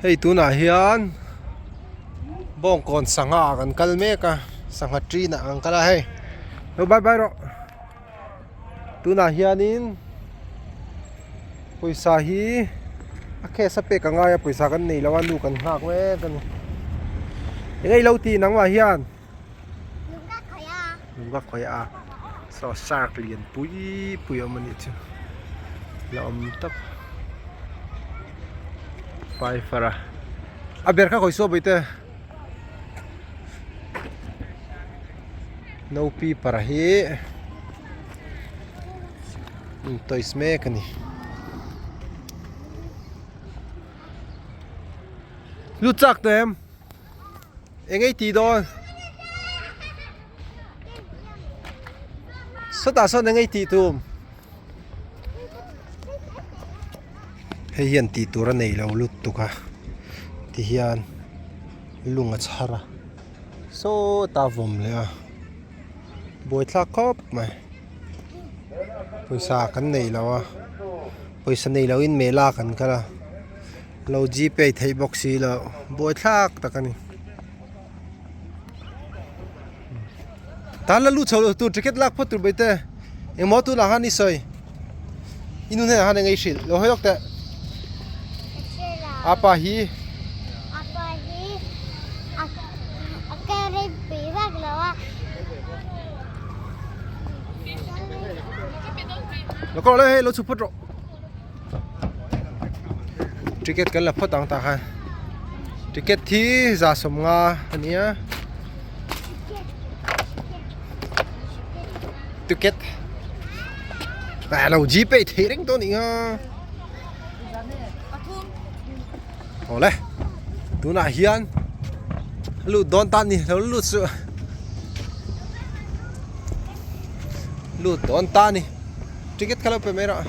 Hei tunah hian bawngkawn sangha ah kan kal mek a sangha ṭin ah kan kal a hei lo bye bye rawh tunah hianin pawisa hi a cash a pek a ngai a pawisa kan nei lo a nu kan nghak mek a ni eng nge ilo tih nangmah hian. Lung ka khawih a saw shark lian pui pui a awm anih chu la awm tawp pfeiffer a a ber kha khawi saw bawihte no paper hi toys mek ani lut chak tawh em. Eng ei tih dawn? Sawtah sawn eng ei tih tum? Hei hian tih tur a nei lo lutuk a tihian lung a chhar a sawtah a vawm leh a buaithlak khawp mai pawisa kan nei lo a pawisa nei lo in mela kan kal a. Lo gpay theih bawk si loh buaithlak tak a ni. Tan la lut chho lo tur ticket lak phawt tur baite engmaw tunah khan i sawi i nu hnenah khan eng nge i hrilh lo hawi lawk teh apa hi apa hi a carry pui vak lo a lo kawh le hei lo chhuk phawt rawh. Ticket kan la phawt ang tah khan ticket hi za sawmnga a ni a ticket ah lo g pay theih reng tawh a nih kha awle tunah hian lut dawn tan a ni lo lut suh lut dawn ta a ni. Ticket kha lo pe mai rawh.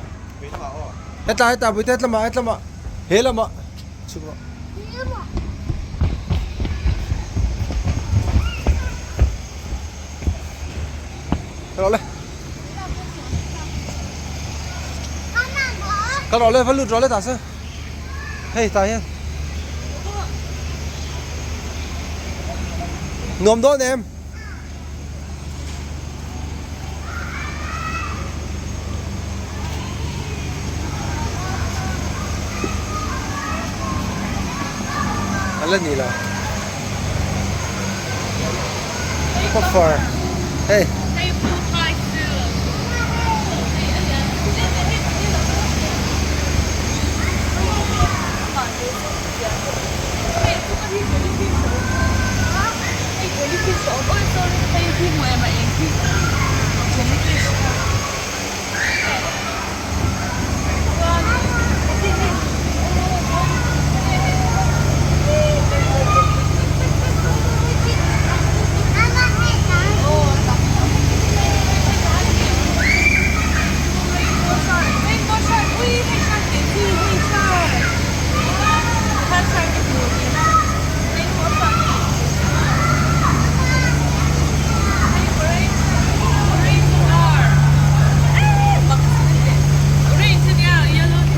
Hetla hetla buite hetla mah hetla mah he lamah chhuk rawh. Ka rawh le. Ka rawh le va lut rawh le tah se. Hei tah hian. Nuam dawn em? A la ni lo puffer hei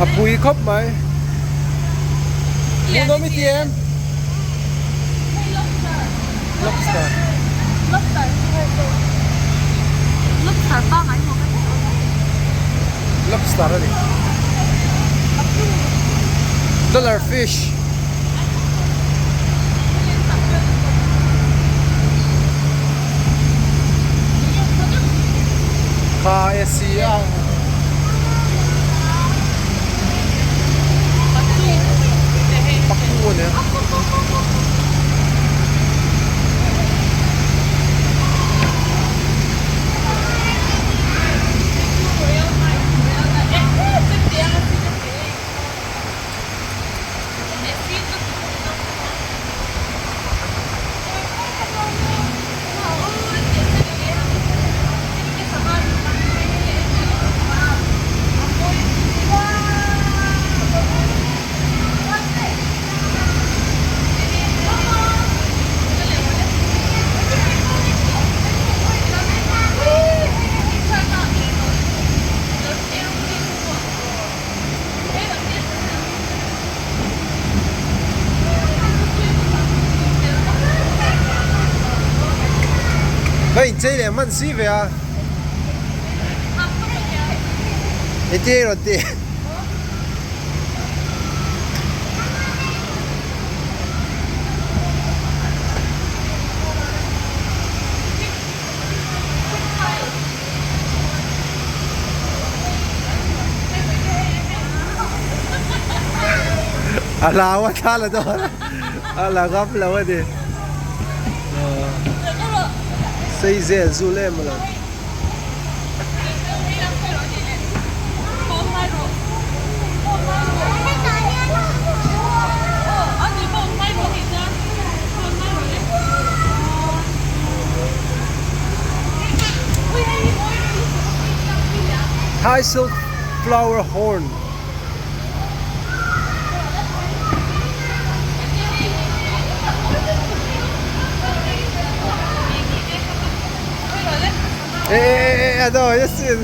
A pui khawp mai. Hmuhnawm i ti em? Lobster. Lobster a ni. Dollar fish. Kha AC a. Pakhu a nia. chei leh hman si ve a. Engtin i rawn ti? A hlau a thla la dawn a la ngam lo a ni sei zel zul em a lo. Thai silk flower horn. E e e a dawi asin.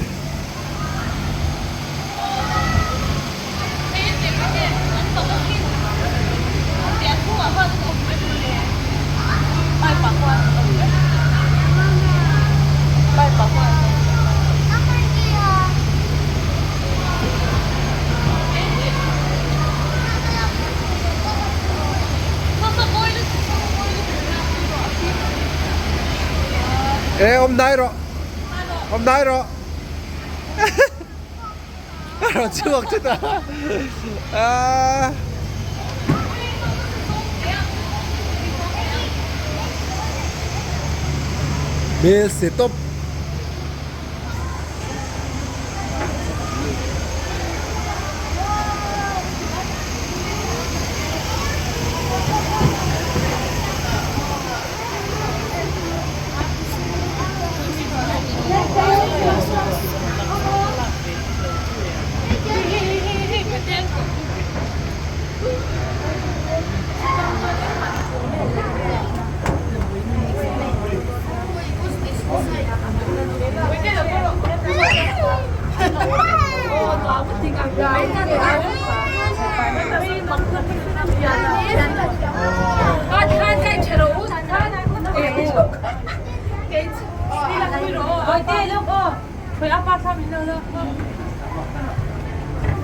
E awm hnai rawh awm hnai rawh a rawn chhuak thut a aaa. Hmel se tawp.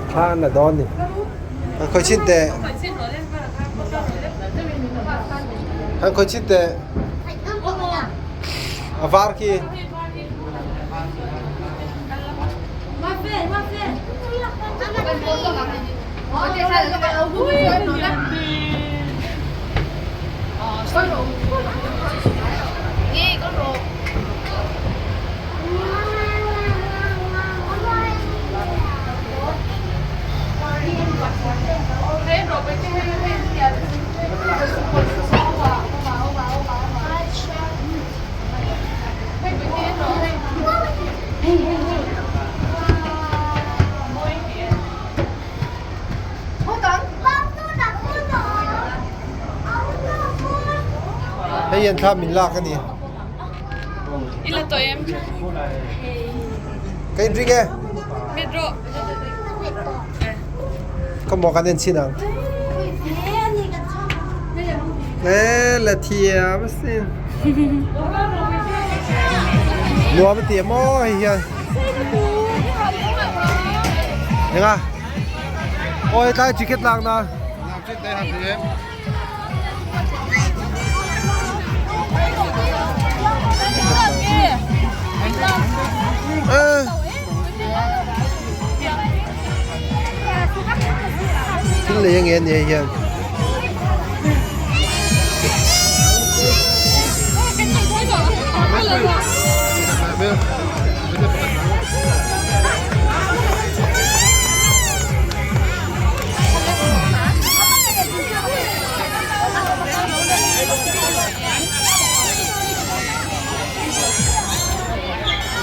Thla an la dawn ni. An khawi chin teh. An khawi chin teh. A var khi. Hei hian thla min lak a ni. Ka inring e. Khawmaw kan en chhin ang. E la thiam asin. Nuam a ti em aw hei hian. Enga. Aw hetlai ticket lak na. Thil lei ange ania hian.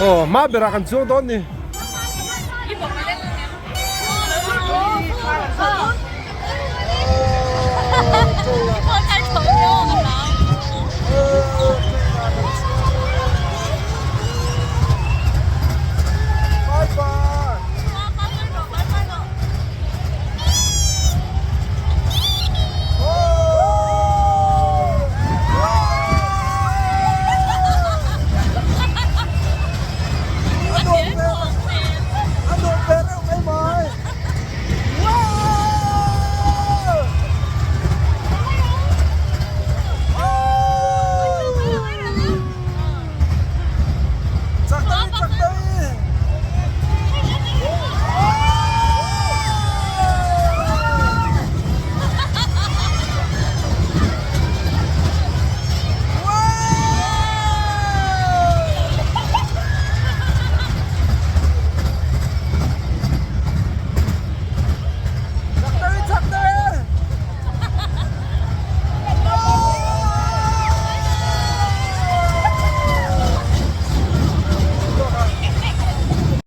Aw hma berah kan chuang dawn ni.